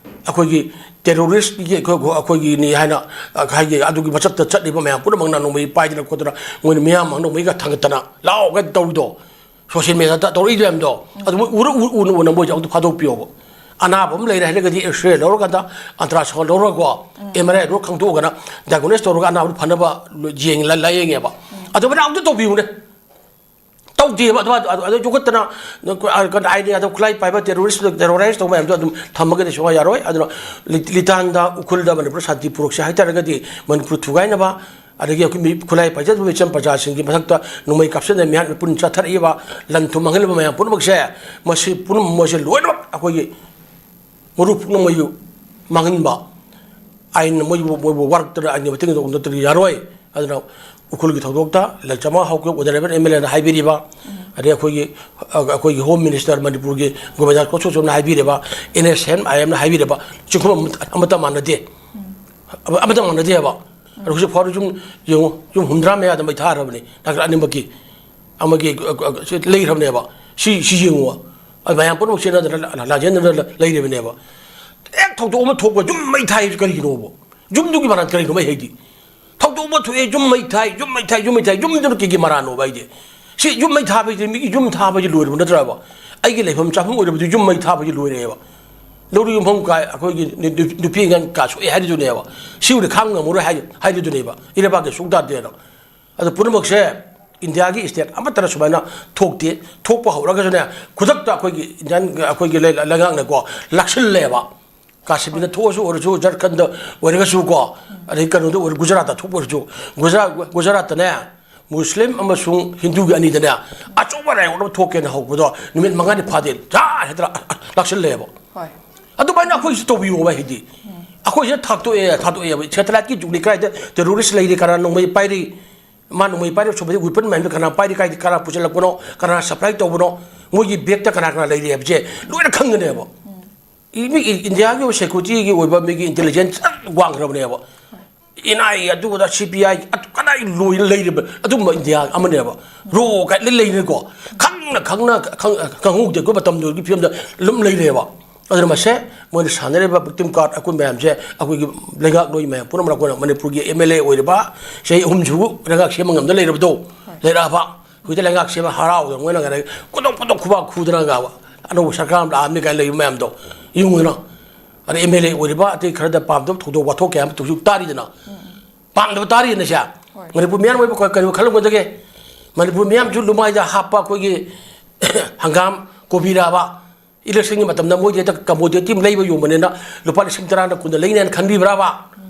ꯑꯩꯈꯣꯏꯒꯤ ꯇꯦꯔꯣꯔꯤꯁꯀꯤ ꯑꯩꯈꯣꯏ, ꯑꯩꯈꯣꯏꯒꯤꯅꯤ ꯍꯥꯏꯅ, ꯍꯥꯏꯗꯤ ꯑꯗꯨꯒꯤ ꯃꯆꯞꯇ ꯆꯠꯂꯤꯕ ꯃꯌꯥꯝ ꯄꯨꯝꯅꯃꯛꯅ ꯅꯣꯡꯃꯩ ꯄꯥꯏꯗꯅ ꯈꯣꯠꯇꯅ, ꯃꯣꯏꯅ ꯃꯤꯌꯥꯝ ꯃꯥꯡꯗ ꯅꯣꯡꯃꯩꯒ ꯊꯥꯡꯒꯠꯇꯅ ꯂꯥꯎꯒ ꯇꯧꯔꯤꯗꯣ, ꯁꯣꯁꯤꯌꯦꯜ ꯃꯦꯗꯤꯌꯥꯗ ꯇꯧꯔꯛꯏꯗꯣ ꯃꯌꯥꯝꯗꯣ, ꯑꯗꯨ ꯃꯣꯏ ꯎꯔ, ꯎ-, ꯎꯅ, ꯎꯅ ꯃꯣꯏꯁꯦ ꯑꯃꯨꯛꯇ ꯐꯥꯗꯣꯛꯄꯤꯌꯣꯕ꯫ ꯑꯅꯥꯕ ꯑꯃ ꯂꯩꯔꯦ ꯍꯥꯏꯔꯒꯗꯤ X-ray ꯂꯧꯔꯀꯥꯟꯗ, ultrasound ꯂꯧꯔꯒꯀꯣ, M R I ꯂꯧꯔ ꯈꯪꯗꯣꯛꯑꯒꯅ diagnose ꯇꯧꯔꯒ ꯑꯅꯥꯕꯗꯨ ꯐꯅꯕ ꯌꯦꯡ-, ꯂꯥ-, ꯂꯥꯌꯦꯡꯉꯦꯕ꯫ ꯑꯗꯨꯃꯥꯏꯅ ꯑꯃꯨꯛꯇ ꯇꯧꯕꯤꯌꯨꯅꯦ꯫ ꯇꯧꯗꯦꯕ꯫ ꯑꯗꯨ, ꯑꯗꯨ, ꯑꯗꯨ ꯌꯣꯛꯈꯠꯇꯅ, ꯑꯥꯏꯟ ꯌꯥꯗꯕ ꯈꯨꯠꯂꯥꯏ ꯄꯥꯏꯕ ꯇꯦꯔꯣꯔꯤꯁ, ꯇꯦꯔꯣꯔꯥꯏꯁ ꯇꯧꯕ ꯃꯌꯥꯝꯗꯣ ꯑꯗꯨꯝ ꯊꯝꯃꯒꯗꯤ ꯁꯨꯡꯌꯥ ꯌꯥꯔꯣꯏ꯫ ꯑꯗꯨꯅ ꯂꯤ-, ꯂꯤꯇꯥꯟꯗ, ꯎꯈ꯭ꯔꯨꯜꯗ ꯃꯅꯤꯄꯨꯔ ꯁꯥꯟꯇꯤ ꯄꯨꯔꯛꯁꯦ ꯍꯥꯏꯇꯥꯔꯒꯗꯤ, ꯃꯅꯤꯄꯨꯔ ꯊꯨꯒꯥꯏꯅꯕ, ꯑꯗꯒꯤ ꯑꯩꯈꯣꯏ ꯃꯤ ꯈꯨꯠꯂꯥꯏ ꯄꯥꯏꯖꯗꯕ ꯃꯤꯆꯝ ꯄ꯭ꯔꯖꯥꯁꯤꯡꯒꯤ ꯃꯊꯛꯇ ꯅꯣꯡꯃꯩ ꯀꯥꯞꯁꯤꯟꯗꯅ ꯃꯤꯍꯥꯠ ꯃꯤꯄꯨꯟ ꯆꯠꯊꯔꯛꯏꯕ, ꯂꯟ ꯊꯨꯝ ꯃꯥꯡꯍꯜꯂꯤꯕ ꯃꯌꯥꯝ ꯄꯨꯝꯅꯃꯛꯁꯦ, ꯃꯁꯤ ꯄꯨꯝꯅꯃꯛ ꯃꯣꯏꯁꯦ ꯂꯣꯏꯅꯃꯛ ꯑꯩꯈꯣꯏꯒꯤ ꯃꯔꯨ ꯄꯨꯝꯅꯃꯛ ꯃꯣꯏꯕꯨ ꯃꯥꯡꯍꯟꯕ, ꯑꯥꯏꯟꯅ ꯃꯣꯏꯕꯨ, ꯃꯣꯏꯕꯨ ꯋꯥꯔꯛꯇꯅ ꯑꯥꯏꯟꯒꯤ ꯃꯇꯦꯡ ꯅꯠꯇ꯭ꯔꯗꯤ ꯌꯥꯔꯣꯏ꯫ ꯑꯗꯨꯅ ꯎꯈ꯭ꯔꯨꯜꯒꯤ ꯊꯧꯗꯣꯛꯇ ꯂꯟꯆꯃꯥ ꯍꯧꯈꯤꯕ ꯑꯣꯅꯔꯦꯕꯜ M L A ꯅ ꯍꯥꯏꯕꯤꯔꯤꯕ, ꯑꯗꯩ ꯑꯩꯈꯣꯏꯒꯤ, ꯑꯩꯈꯣꯏꯒꯤ ꯍꯣꯝ ꯃꯤꯅꯤꯁꯇꯔ ꯃꯅꯤꯄꯨꯔꯒꯤ Govinda ꯀꯣꯁꯣꯁꯣꯝꯅ ꯍꯥꯏꯕꯤꯔꯤꯕ, N S M I M ꯅ ꯍꯥꯏꯕꯤꯔꯤꯕ, ꯆꯤꯡꯐꯝ ꯑꯃꯠꯇ, ꯑꯃꯠꯇ ꯃꯥꯟꯅꯗꯦ꯫ ꯑꯃꯠꯇ ꯃꯥꯟꯅꯗꯦꯕ꯫ ꯑꯗꯣ ꯍꯧꯖꯤꯛ ꯐꯥꯎꯗ ꯁꯨꯝ ꯌꯦꯡꯉꯨ, ꯌꯨꯝ ꯍꯨꯝꯗ꯭ꯔꯥ ꯃꯌꯥꯗ ꯃꯩ ꯊꯥꯔꯕꯅꯤ ꯅꯥꯀꯜ ꯑꯅꯤꯃꯛꯀꯤ꯫ ꯑꯃꯒꯤ, ꯑ, ꯑ, ꯁꯤ ꯂꯩꯈ꯭ꯔꯕꯅꯦꯕ꯫ ꯁꯤ, ꯁꯤ ꯌꯦꯡꯉꯨ꯫ ꯑꯗꯨ ꯃꯌꯥꯝ ꯄꯨꯝꯅꯃꯛ ꯆꯦꯟꯅꯗꯅ, ꯂꯥ-, ꯂꯥꯟꯖꯦꯟꯅꯗꯅ ꯂꯩꯔꯤꯕꯅꯦꯕ꯫ ꯍꯦꯛ ꯊꯧꯗꯣꯛ ꯑꯃ ꯊꯣꯛꯄ ꯌꯨꯝ ꯃꯩ ꯊꯥꯏꯁꯤ ꯀꯔꯤꯒꯤꯅꯣꯕ? ꯌꯨꯝꯗꯨꯒꯤ ꯃꯔꯥꯟ ꯀꯔꯤꯅꯣ ꯃꯩ ꯍꯩꯗꯤ? ꯊꯧꯗꯣꯛ ꯑꯃ ꯊꯣꯛꯑꯦ, ꯌꯨꯝ ꯃꯩ ꯊꯥꯏ, ꯌꯨꯝ ꯃꯩ ꯊꯥꯏ, ꯌꯨꯝ ꯃꯩ ꯊꯥꯏ, ꯌꯨꯝꯗꯨꯅ ꯀꯩꯒꯤ ꯃꯔꯥꯟꯅꯣꯕ ꯍꯥꯏꯗꯤ? ꯁꯤ ꯌꯨꯝ ꯃꯩ ꯊꯥꯕ ꯍꯥꯏꯁꯤ ꯃꯤꯒꯤ ꯌꯨꯝ ꯊꯥꯕ ꯍꯥꯏꯁꯤ ꯂꯣꯏꯔꯕ ꯅꯠꯇ꯭ꯔꯕ? ꯑꯩꯒꯤ ꯂꯩꯐꯝ ꯆꯥꯐꯝ ꯑꯣꯏꯔꯕꯗꯤ ꯌꯨꯝ ꯃꯩ ꯊꯥꯕ ꯍꯥꯏꯁꯤ ꯂꯣꯏꯔꯦꯕ꯫ ꯂꯧꯔꯤ ꯌꯨꯝꯐꯝ ꯀꯥꯏ, ꯑꯩꯈꯣꯏꯒꯤ ꯅꯨ-, ꯅꯨ-, ꯅꯨꯄꯤ ꯑꯉꯥꯡ ꯀꯥ ꯁꯣꯛꯑꯦ ꯍꯥꯏꯔꯤꯗꯨꯅꯦꯕ꯫ ꯁꯤꯕꯨꯗꯤ ꯈꯥꯡ ꯉꯝꯃꯔꯣꯏ ꯍꯥꯏ-, ꯍꯥꯏꯔꯤꯗꯨꯅꯦꯕ꯫ ꯏꯔꯩꯕꯥꯛꯀꯤ ꯁꯨꯡ ꯇꯥꯗꯦꯅ꯫ ꯑꯗꯨ ꯄꯨꯝꯅꯃꯛꯁꯦ ꯏꯟꯗꯤꯌꯥꯒꯤ ꯏꯁꯇꯦꯠ ꯑꯃꯠꯇꯅ ꯁꯨꯃꯥꯏꯅ ꯊꯣꯛꯇꯦ꯫ ꯊꯣꯛꯄ ꯍꯧꯔꯒꯁꯨꯅꯦ, ꯈꯨꯗꯛꯇ ꯑꯩꯈꯣꯏꯒꯤ ꯏꯟꯗꯤꯌꯥꯟ, ꯑꯩꯈꯣꯏꯒꯤ ꯂꯩ-, ꯂꯩꯉꯥꯛꯅꯀꯣ, ꯂꯥꯛꯁꯤꯜꯂꯦꯕ꯫ ꯀꯥꯁꯃꯤꯔꯗ ꯊꯣꯛꯑꯁꯨ ꯑꯣꯏꯔꯁꯨ, ꯖꯔꯈꯟꯗ ꯑꯣꯏꯔꯒꯁꯨꯀꯣ, ꯑꯗꯩ ꯀꯩꯅꯣꯗ ꯑꯣꯏꯔ-, ꯒꯨꯖꯔꯥꯠꯇ ꯊꯣꯛꯄ ꯑꯣꯏꯔꯁꯨ, ꯒꯨꯖꯔꯥꯠ, ꯒꯨꯖꯔꯥꯠꯇꯅꯦ, ꯃꯨꯁꯂꯤꯝ ꯑꯃꯁꯨꯡ ꯍꯤꯟꯗꯨꯒꯤ ꯑꯅꯤꯗꯅꯦ, ꯑꯆꯧꯕ ꯔꯥꯏꯌꯣꯠ ꯑꯃ ꯊꯣꯛꯀꯦꯅ ꯍꯧꯕꯗꯣ ꯅꯨꯃꯤꯠ ꯃꯉꯥꯅꯤ ꯐꯥꯗꯦ, ꯖꯥꯔ ꯍꯦꯛꯇ ꯂꯥꯛꯁꯤꯜꯂꯦꯕ꯫ ꯍꯣꯏ꯫ ꯑꯗꯨꯃꯥꯏꯅ ꯑꯩꯈꯣꯏꯁꯨ ꯇꯧꯕꯤꯌꯣꯕ ꯍꯥꯏꯗꯤ꯫ ꯑꯩꯈꯣꯏꯁꯤꯅ ꯊꯥꯛꯇꯣꯛꯑꯦ, ꯊꯥꯗꯣꯛꯑꯦꯕ꯫ ꯁꯦꯇꯦꯂꯥꯏꯠꯀꯤ ꯖꯨꯛꯅꯤ, ꯀꯗꯥꯏꯗ ꯇꯦꯔꯣꯔꯤꯁ ꯂꯩꯔꯤ, ꯀꯅꯥ ꯅꯣꯡꯃꯩ ꯄꯥꯏꯔꯤ, ꯃꯥ ꯅꯣꯡꯃꯩ ꯄꯥꯏꯔꯤ, ꯁꯣꯝꯗꯗꯤ ꯋꯤꯄꯟ ꯃꯌꯥꯝꯗꯣ ꯀꯅꯥ ꯄꯥꯏꯔꯤ, ꯀꯥꯏꯗ ꯀꯅꯥ ꯄꯨꯁꯤꯜꯂꯛꯄꯅꯣ, ꯀꯅꯥ ꯁꯄ꯭ꯂꯥꯏ ꯇꯧꯕꯅꯣ, ꯃꯣꯏꯒꯤ ꯕꯦꯛꯇ ꯀꯅꯥ ꯀꯅꯥ ꯂꯩꯔꯤ ꯍꯥꯏꯕꯁꯦ ꯂꯣꯏꯅ ꯈꯪꯒꯅꯦꯕ꯫ ꯏ-, ꯃꯤ ꯏ-, ꯏꯟꯗꯤꯌꯥꯒꯤ ꯑꯣꯏꯕ ꯁꯦꯀ꯭ꯌꯨꯔꯤꯇꯤꯒꯤ ꯑꯣꯏꯕ ꯃꯤꯒꯤ ꯏꯟꯇꯦꯂꯤꯖꯦꯟꯁ ꯌꯥꯝ ꯋꯥꯡꯈ꯭ꯔꯕꯅꯦꯕ꯫ ꯑꯦꯟ ꯑꯥꯏ ꯑꯦ, ꯑꯗꯨ ꯑꯗꯥ, ꯁꯤ ꯕꯤ ꯑꯥꯏ, ꯑꯗꯨ ꯀꯗꯥꯏ ꯂꯣꯏꯅ ꯂꯩꯔꯤꯕ ꯑꯗꯨꯝꯕ ꯏꯟꯗꯤꯌꯥ ꯑꯃꯅꯦꯕ꯫ ꯔꯣ ꯀꯥꯏ ꯂꯣꯏ ꯂꯩꯔꯦꯀꯣ꯫ ꯈꯪꯅ ꯈꯪꯅ ꯈꯪ-, ꯈꯪꯍꯧꯗꯦ ꯑꯩꯈꯣꯏ ꯃꯇꯝꯗꯨꯒꯤ ꯐꯤꯕꯝꯗ ꯑꯗꯨꯝ ꯂꯩꯔꯦꯕ꯫ ꯑꯗꯨꯅ ꯃꯁꯦ ꯃꯣꯏꯅ ꯁꯥꯟꯅꯔꯤꯕ victim card ꯑꯩꯈꯣꯏ ꯃꯌꯥꯝꯁꯦ, ꯑꯩꯈꯣꯏꯒꯤ ꯂꯩꯉꯥꯛꯂꯣꯏ ꯃꯌꯥꯝ ꯄꯨꯝꯅꯃꯛ ꯑꯩꯈꯣꯏꯅ ꯃꯅꯤꯄꯨꯔꯒꯤ ꯑꯦꯝ ꯑꯦꯜ ꯑꯦ ꯑꯣꯏꯔꯤꯕ ꯆꯍꯤ ꯑꯍꯨꯝꯁꯤꯕꯨ ꯂꯩꯉꯥꯛ ꯁꯦꯝꯕ ꯉꯝꯗ ꯂꯩꯔꯕꯗꯣ ꯂꯩꯔꯛꯑꯕ꯫ ꯍꯧꯖꯤꯛꯇ ꯂꯩꯉꯥꯛ ꯁꯦꯝꯕ ꯍꯔꯥꯎꯗꯅ ꯃꯣꯏꯅ ꯀꯩꯅꯣ ꯀꯣꯗꯣꯛ ꯀꯣꯗꯣꯛ ꯈꯨꯕꯥꯛ ꯈꯨꯗꯅ ꯑꯅꯧꯕ ꯁꯔꯀꯥꯔ ꯑꯃ ꯂꯥꯛꯑꯕꯅꯤ ꯀꯥꯏꯅ ꯂꯩꯕ ꯃꯌꯥꯝꯗꯣ ꯌꯦꯡꯉꯨꯗꯅ꯫ ꯑꯗꯩ ꯑꯦꯝ ꯑꯦꯜ ꯑꯦ ꯑꯣꯏꯔꯤꯕ ꯑꯇꯩ ꯈꯔꯗ ꯄꯥꯝꯗꯕ ꯊꯧꯗꯣꯛ ꯋꯥꯊꯣꯛ ꯀꯌꯥ ꯑꯃ ꯇꯧꯁꯨ ꯇꯥꯔꯤꯗꯅ꯫ ꯄꯥꯝꯗꯕ ꯇꯥꯔꯤꯗꯅ ꯁꯦ꯫ ꯃꯅꯤꯄꯨꯔ ꯃꯤꯌꯥꯝ ꯑꯣꯏꯕ ꯀ-, ꯀꯔꯤ ꯈꯜꯂꯝꯒꯗꯒꯦ? ꯃꯅꯤꯄꯨꯔ ꯃꯤꯌꯥꯝꯁꯨ ꯂꯨꯃꯥꯏꯗ ꯍꯥꯞꯄ ꯑꯩꯈꯣꯏꯒꯤ ꯍꯪꯒꯥꯝ, ꯀꯣꯕꯤ ꯔꯥꯕ, ꯏꯂꯦꯛꯁꯟꯒꯤ ꯃꯇꯝꯗ ꯃꯣꯏꯗꯤ ꯍꯦꯛꯇ ꯀꯃꯣꯗꯤꯇꯤ ꯑꯃ ꯂꯩꯕ ꯌꯣꯟꯕꯅꯤꯅ ꯂꯨꯄꯥ ꯂꯤꯁꯤꯡ ꯇꯔꯥꯅ ꯀꯨꯟꯗ ꯂꯩꯅꯦꯅ ꯈꯟꯕꯤꯕ꯭ꯔꯥꯕ?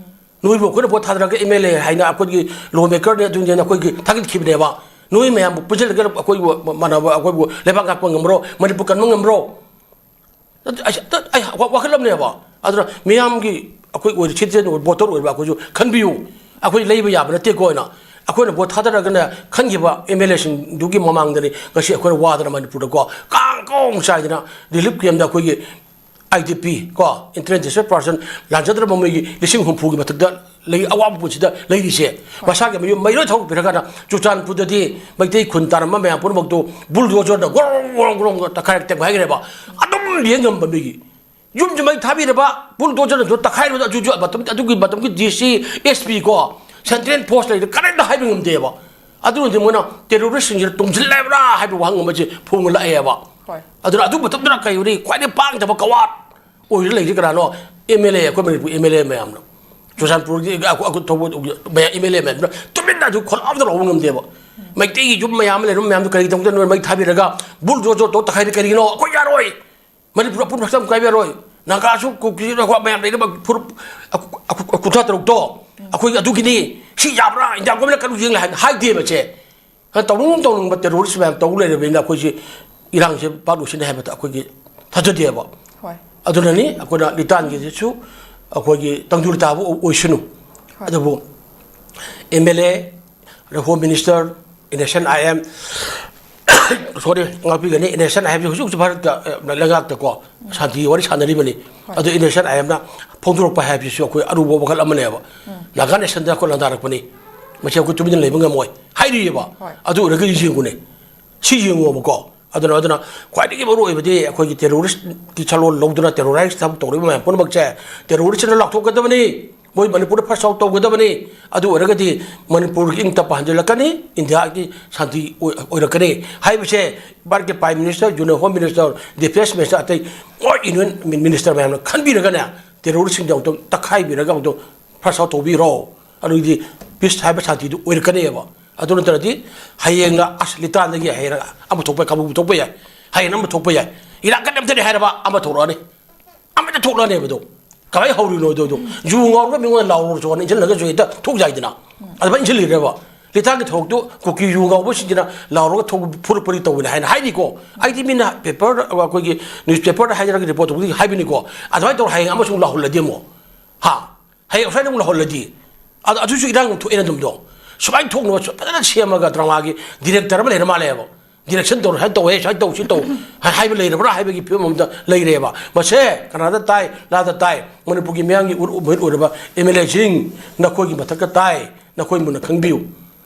ꯅꯣꯏꯕꯨ ꯑꯩꯈꯣꯏꯅ ꯚꯣꯠ ꯊꯥꯗꯔꯒ ꯑꯦꯝ ꯑꯦꯜ ꯑꯦ ꯍꯥꯏꯅ ꯑꯩꯈꯣꯏꯒꯤ ꯂꯣ ꯃꯦꯀꯔꯅꯦ ꯑꯗꯨꯅꯦꯅ ꯑꯩꯈꯣꯏꯒꯤ ꯊꯥꯒꯠꯈꯤꯕꯅꯦꯕ꯫ ꯅꯣꯏ ꯃꯌꯥꯝꯕꯨ ꯄꯨꯟꯁꯤꯜꯂꯒ ꯑꯩꯈꯣꯏꯕꯨ ꯃꯥꯟꯅꯕ, ꯑꯩꯈꯣꯏꯕꯨ ꯂꯩꯕꯥꯛ ꯉꯥꯛꯄ ꯉꯝꯕ꯭ꯔꯣ? ꯃꯅꯤꯄꯨꯔ ꯀꯟꯕ ꯉꯝꯕ꯭ꯔꯣ? ꯑꯩ, ꯑꯩ, ꯑꯩ ꯋꯥ-, ꯋꯥꯈꯜ ꯑꯃꯅꯦꯕ꯫ ꯑꯗꯨꯅ ꯃꯤꯌꯥꯝꯒꯤ ꯑꯩꯈꯣꯏ ꯑꯣꯏꯔꯤ citizen ꯑꯣꯏꯕ, voter ꯑꯣꯏꯕ ꯑꯩꯈꯣꯏꯁꯨ ꯈꯟꯕꯤꯌꯨ꯫ ꯑꯩꯈꯣꯏ ꯂꯩꯕ ꯌꯥꯕ ꯅꯠꯇꯦꯀꯣ ꯍꯥꯏꯅ꯫ ꯑꯩꯈꯣꯏꯅ ꯚꯣꯠ ꯊꯥꯗꯔꯒꯅ ꯈꯟꯈꯤꯕ ꯑꯦꯝ ꯑꯦꯜ ꯑꯦꯁꯤꯡꯗꯨꯒꯤ ꯃꯃꯥꯡꯗꯅꯤ ꯉꯁꯤ ꯑꯩꯈꯣꯏꯅ ꯋꯥꯗꯅ ꯃꯅꯤꯄꯨꯔꯗꯀꯣ ꯀꯥꯡ ꯀꯣꯡ ꯆꯥꯏꯗꯅ ꯔꯤꯂꯤꯐ ꯀꯦꯝꯗ ꯑꯩꯈꯣꯏꯒꯤ ꯑꯥꯏ ꯗꯤ ꯄꯤ ꯀꯣ, Internally Displaced Person, ꯂꯥꯟꯖꯗ꯭ꯔꯕ ꯃꯣꯏꯒꯤ ꯂꯤꯁꯤꯡ ꯍꯨꯝꯐꯨꯒꯤ ꯃꯊꯛꯇ ꯂꯩ, ꯑꯋꯥꯕ ꯄꯨꯟꯁꯤꯗ ꯂꯩꯔꯤꯁꯦ꯫ ꯃꯁꯥꯒꯤ ꯃꯌꯨꯝ ꯃꯩ ꯂꯣꯏ ꯊꯧꯒꯠꯄꯤꯔꯀꯥꯟꯗ ꯆꯨꯔꯆꯥꯟꯄꯨꯔꯗꯗꯤ ꯃꯩꯇꯩ ꯈꯨꯟ ꯇꯥꯔꯝꯕ ꯃꯌꯥꯝ ꯄꯨꯝꯅꯃꯛꯇꯣ ꯕꯨꯜꯗꯣꯖꯔꯅ ꯒꯣꯔꯣꯡ ꯒꯣꯔꯣꯡ ꯒꯣꯔꯣꯡ ꯇꯛꯈꯥꯏꯔ ꯇꯦꯡꯈꯥꯏꯈ꯭ꯔꯦꯕ꯫ ꯑꯗꯨꯝ ꯂꯦꯡ ꯉꯝꯕ ꯃꯤꯒꯤ ꯌꯨꯝꯁꯨ ꯃꯩ ꯊꯥꯕꯤꯔꯕ, ꯕꯨꯜꯗꯣꯖꯔꯅꯁꯨ ꯇꯛꯈꯥꯏꯔꯕ, ꯑꯗꯨꯁꯨ ꯃꯇꯝ, ꯑꯗꯨꯒꯤ ꯃꯇꯝꯒꯤ ꯗꯤ ꯁꯤ, ꯑꯦꯁ ꯄꯤ ꯀꯣ, ꯁꯦꯟꯇ꯭ꯔꯦꯜ ꯐꯣꯔꯁ ꯂꯩꯔꯤ ꯀꯔꯤꯝꯇ ꯍꯥꯏꯕ ꯉꯝꯗꯦꯕ꯫ ꯑꯗꯨꯅꯗꯤ ꯃꯣꯏꯅ ꯇꯦꯔꯣꯔꯤꯁ꯭ꯠꯁꯤꯡꯁꯤꯗ ꯇꯨꯝꯁꯤꯜꯂꯦꯕ꯭ꯔꯥ ꯍꯥꯏꯕ ꯋꯥꯍꯪ ꯑꯃꯁꯦ ꯐꯣꯡꯂꯛꯑꯦꯕ꯫ ꯍꯣꯏ꯫ ꯑꯗꯨꯅ ꯑꯗꯨ ꯃꯇꯝꯗꯨꯗ ꯀꯩ ꯍꯥꯏꯅꯤ, ꯈ꯭ꯋꯥꯏꯗꯒꯤ ꯄꯥꯡꯗꯕ ꯀꯋꯥꯠ ꯑꯣꯏꯔ ꯂꯩꯔꯤ ꯀꯅꯥꯅꯣ? ꯑꯦꯝ ꯑꯦꯜ ꯑꯦ, ꯑꯩꯈꯣꯏ ꯃꯅꯤꯄꯨꯔ ꯑꯦꯝ ꯑꯦꯜ ꯑꯦ ꯃꯌꯥꯝꯅ꯫ ꯆꯨꯔꯆꯥꯟꯄꯨꯔꯒꯤ ꯑꯩꯈꯣꯏ, ꯑꯩꯈꯣꯏ ꯊꯧꯕ ꯃꯌꯥꯝ ꯑꯦꯝ ꯑꯦꯜ ꯑꯦ ꯃꯌꯥꯝꯗꯨꯅ ꯇꯨꯃꯤꯟꯅ ꯑꯗꯨ ꯈꯣꯜꯂꯥꯎꯗ ꯂꯥꯎꯕ ꯉꯝꯗꯦꯕ꯫ ꯃꯩꯇꯩꯒꯤ ꯌꯨꯝ ꯃꯌꯥꯝ ꯑꯃ ꯂꯩꯔꯝꯕ ꯃꯌꯥꯝꯗꯨ ꯀꯔꯤꯒꯤꯗꯃꯛꯇ ꯅꯣꯏ ꯃꯩ ꯊꯥꯕꯤꯔꯒ ꯕꯨꯜꯗꯣꯖꯔ ꯇꯧꯔ ꯇꯛꯈꯥꯏꯔꯤ ꯀꯔꯤꯒꯤꯅꯣ? ꯑꯩꯈꯣꯏ ꯌꯥꯔꯣꯏ꯫ ꯃꯅꯤꯄꯨꯔ ꯑꯄꯨꯟꯕ ꯍꯛꯆꯥꯡ ꯀꯥꯏꯕ ꯌꯥꯔꯣꯏ꯫ ꯅꯥꯒꯥꯁꯨ, ꯀꯨꯀꯤꯁꯨ, ꯑꯩꯈꯣꯏ ꯃꯌꯥꯝ ꯂꯩꯔꯤꯕ ꯐꯨꯔꯨꯞ ꯀꯨꯟꯊ꯭ꯔꯥ ꯇꯔꯨꯛꯇꯣ ꯑꯩꯈꯣꯏꯒꯤ ꯑꯗꯨꯒꯤꯅꯤ꯫ ꯁꯤ ꯌꯥꯕ꯭ꯔꯥ? ꯏꯟꯗꯤꯌꯥ ꯒꯣꯔꯃꯦꯟꯅ ꯀꯔꯤ ꯌꯦꯡꯂꯦ ꯍꯥꯏꯅ ꯍꯥꯏꯗꯦꯕ ꯁꯦ꯫ ꯇꯧꯅꯤꯡ ꯇꯧꯅꯤꯡꯕ ꯇꯦꯔꯣꯔꯤꯁ꯭ꯠ ꯃꯌꯥꯝ ꯇꯧ ꯂꯩꯔꯕꯅꯤꯅ ꯑꯩꯈꯣꯏꯁꯤ ꯏꯔꯥꯡꯁꯦ ꯄꯥꯛ ꯂꯣꯏꯁꯤꯟꯅꯤ ꯍꯥꯏꯕꯗ ꯑꯩꯈꯣꯏꯒꯤ ꯊꯥꯖꯗꯦꯕ꯫ ꯍꯣꯏ꯫ ꯑꯗꯨꯅꯅꯤ ꯑꯩꯈꯣꯏꯅ ꯂꯤꯇꯥꯟꯒꯤꯁꯤꯁꯨ ꯑꯩꯈꯣꯏꯒꯤ ꯇꯪꯗꯨ ꯂꯤꯇꯥꯕꯨ ꯑꯣꯏꯁꯅꯨ꯫ ꯍꯣꯏ꯫ ꯑꯗꯨꯕꯨ ꯑꯦꯝ ꯑꯦꯜ ꯑꯦ, ꯑꯗ ꯍꯣꯝ ꯃꯤꯅꯤꯁꯇꯔ, ꯏꯟ ꯑꯦꯁꯦꯟ ꯑꯥꯏ ꯑꯦꯝ, ꯁꯣꯔꯤ, ꯉꯥꯛꯄꯤꯒꯅꯤ, ꯏꯟ ꯑꯦꯁꯦꯟ ꯑꯥꯏ ꯑꯦꯝꯁꯤ ꯍꯧꯖꯤꯛ ꯍꯧꯖꯤꯛ ꯚꯥꯔꯠꯇ, ꯑ, ꯂꯩꯉꯥꯛꯇꯀꯣ ꯁꯥꯟꯇꯤꯒꯤ ꯋꯥꯔꯤ ꯁꯥꯟꯅꯔꯤꯕꯅꯤ꯫ ꯑꯗꯨ ꯏꯟꯗꯤꯌꯥꯟ ꯑꯥꯏ ꯑꯦꯝꯅ ꯐꯣꯡꯗꯣꯔꯛꯄ ꯍꯥꯏꯕꯁꯤꯁꯨ ꯑꯩꯈꯣꯏ ꯑꯔꯨꯕ ꯋꯥꯈꯜ ꯑꯃꯅꯦꯕ꯫ ꯅꯥꯒꯥ ꯅꯦꯁꯟꯗ ꯑꯩꯈꯣꯏ ꯂꯥꯟꯗꯥꯔꯛꯄꯅꯤ, ꯃꯁꯤ ꯑꯩꯈꯣꯏ ꯇꯨꯃꯤꯟꯅ ꯂꯩꯕ ꯉꯝꯃꯣꯏ ꯍꯥꯏꯔꯤꯑꯕ꯫ ꯑꯗꯨ ꯑꯣꯏꯔꯒꯗꯤ ꯌꯦꯡꯉꯨꯅꯦ, ꯁꯤ ꯌꯦꯡꯉꯣꯕꯀꯣ꯫ ꯑꯗꯨꯅ ꯑꯗꯨꯅ ꯈ꯭ꯋꯥꯏꯗꯒꯤ ꯃꯔꯨ ꯑꯣꯏꯕꯗꯤ ꯑꯩꯈꯣꯏꯒꯤ ꯇꯦꯔꯣꯔꯤꯁꯀꯤ ꯁꯥꯂꯣꯟ ꯂꯧꯗꯨꯅ ꯇꯦꯔꯣꯔꯥꯏꯁ ꯊꯕꯛ ꯇꯧꯔꯤꯕ ꯃꯌꯥꯝ ꯄꯨꯝꯅꯃꯛꯁꯦ ꯇꯦꯔꯣꯔꯤꯁꯅ ꯂꯥꯎꯊꯣꯛꯀꯗꯕꯅꯤ꯫ ꯃꯣꯏ ꯃꯅꯤꯄꯨꯔꯗ ꯐ꯭ꯂꯁ ꯑꯥꯎꯠ ꯇꯧꯒꯗꯕꯅꯤ꯫ ꯑꯗꯨ ꯑꯣꯏꯔꯒꯗꯤ ꯃꯅꯤꯄꯨꯔꯒꯤ ꯏꯪ ꯇꯞꯄ ꯍꯟꯖꯤꯜꯂꯛꯀꯅꯤ, ꯏꯟꯗꯤꯌꯥꯒꯤ ꯁꯥꯟꯇꯤ ꯑꯣꯏ-, ꯑꯣꯏꯔꯛꯀꯅꯤ ꯍꯥꯏꯕꯁꯦ ꯚꯥꯔꯠꯀꯤ prime minister, union home minister, defence minister, ꯑꯇꯩ ꯑꯣꯜ ꯌꯨꯅꯤꯌꯟ ꯃꯤ-, ꯃꯤꯅꯤꯁꯇꯔ ꯃꯌꯥꯝꯅ ꯈꯟꯕꯤꯔꯒꯅꯦ, ꯇꯦꯔꯣꯔꯤꯁꯁꯤꯡꯗꯣ ꯑꯃꯨꯛꯇꯪ ꯇꯛꯈꯥꯏꯕꯤꯔꯒ ꯑꯃꯨꯛꯇꯪ ꯐ꯭ꯂꯁ ꯑꯥꯎꯠ ꯇꯧꯕꯤꯔꯣ꯫ ꯑꯗꯨꯗꯤ ꯄꯤꯁ ꯍꯥꯏꯕ ꯁꯥꯟꯇꯤꯗꯨ ꯑꯣꯏꯔꯛꯀꯅꯦꯕ꯫ ꯑꯗꯨ ꯅꯠꯇ꯭ꯔꯗꯤ ꯍꯌꯦꯡꯅ ꯑꯁ ꯂꯤꯇꯥꯟꯗꯒꯤ ꯍꯌꯦꯡ ꯑꯃ ꯊꯣꯛꯄ ꯌꯥꯏ, ꯀꯥꯡꯕꯨ ꯊꯣꯛꯄ ꯌꯥꯏ, ꯍꯌꯦꯡ ꯑꯃ ꯊꯣꯛꯄ ꯌꯥꯏ, ꯏꯔꯥꯡ ꯀꯟꯅ ꯑꯝꯇꯅꯤ ꯍꯥꯏꯔꯕ ꯑꯃ ꯊꯣꯛꯂꯛꯑꯅꯤ꯫ ꯑꯃꯠꯇ ꯊꯣꯛꯂꯛꯑꯅꯦꯕ ꯑꯗꯣ꯫ ꯀꯃꯥꯏꯅ ꯍꯧꯔꯤꯅꯣ ꯑꯗꯣ? ꯑꯗꯣ ꯌꯨ ꯉꯥꯎꯔꯒ ꯃꯤꯉꯣꯟꯗ ꯂꯥꯎꯔꯨꯔꯁꯨ ꯍꯥꯏꯅ ꯏꯟꯁꯤꯜꯂꯒꯁꯨ ꯍꯦꯛꯇ ꯊꯣꯛ ꯌꯥꯏꯗꯅ꯫ ꯑꯗꯨꯃꯥꯏꯅ ꯏꯟꯁꯤꯜꯂꯤꯔꯦꯕ꯫ ꯂꯤꯇꯥꯟꯒꯤ ꯊꯕꯛꯇꯨ ꯀꯨꯀꯤ ꯌꯨ ꯉꯥꯎꯕꯁꯤꯡꯁꯤꯅ ꯂꯥꯎꯔꯒ ꯊꯣꯛ ꯐꯨꯔꯛꯄꯅꯤ ꯇꯧꯕꯅꯤ ꯍꯥꯏꯅ ꯍꯥꯏꯔꯤꯀꯣ꯫ ꯑꯩꯗꯤ ꯃꯤꯅ ꯄꯦꯄꯔꯗ, ꯑꯩꯈꯣꯏꯒꯤ ꯅ꯭ꯌꯨꯁ ꯄꯦꯄꯔꯗ ꯍꯥꯏꯖꯔꯒ ꯔꯤꯄꯣꯔꯠ ꯇꯧꯕꯗꯒꯤ ꯍꯥꯏꯕꯅꯤꯀꯣ꯫ ꯑꯗꯨꯃꯥꯏꯅ ꯇꯧꯔ ꯍꯌꯦꯡ ꯑꯃꯁꯨꯡ ꯂꯥꯎꯍꯜꯂꯗꯤ ꯑꯃꯨꯛ꯫ ꯍꯥ? ꯍꯌꯦꯡ ꯑꯁꯨꯃꯥꯏꯅ ꯑꯃꯨꯛ ꯂꯥꯎꯍꯜꯂꯗꯤ꯫ ꯑꯗ ꯑꯗꯨꯁꯨ ꯏꯔꯥꯡ ꯑꯃꯨꯛ ꯊꯣꯛꯑꯦꯅ ꯑꯗꯨꯝꯗꯣ꯫ ꯁꯨꯃꯥꯏꯅ ꯊꯣꯛꯅꯕ ꯐꯖꯅ ꯁꯦꯝꯃꯒ ꯗ꯭ꯔꯃꯥꯒꯤ ꯗꯤꯔꯦꯛꯇꯔ ꯑꯃ ꯂꯩꯔ ꯃꯥꯜꯂꯦꯕ꯫ ꯗꯤꯔꯦꯛꯁꯟ ꯇꯧꯔ ꯁꯨꯃꯥꯏꯅ ꯇꯧꯋꯦ, ꯁꯨꯃꯥꯏꯅ ꯇꯧ, ꯁꯤ ꯇꯧ ꯍꯥꯏ-, ꯍꯥꯏꯕ ꯂꯩꯔꯕ꯭ꯔꯥ ꯍꯥꯏꯕꯒꯤ ꯐꯤꯕꯝ ꯑꯃꯗ ꯂꯩꯔꯦꯕ꯫ ꯃꯁꯦ ꯀꯅꯥꯗ ꯇꯥꯏ, ꯂꯥꯗ ꯇꯥꯏ, ꯃꯅꯤꯄꯨꯔꯒꯤ ꯃꯤꯌꯥꯝꯒꯤ ꯎꯔ-, ꯃꯤꯍꯨꯠ ꯑꯣꯏꯔꯕ ꯑꯦꯝ ꯑꯦꯜ ꯑꯦꯁꯤꯡ ꯅꯈꯣꯏꯒꯤ ꯃꯊꯛꯇ ꯇꯥꯏ, ꯅꯈꯣꯏ ꯃꯨꯟꯅ ꯈꯪꯕꯤꯌꯨ꯫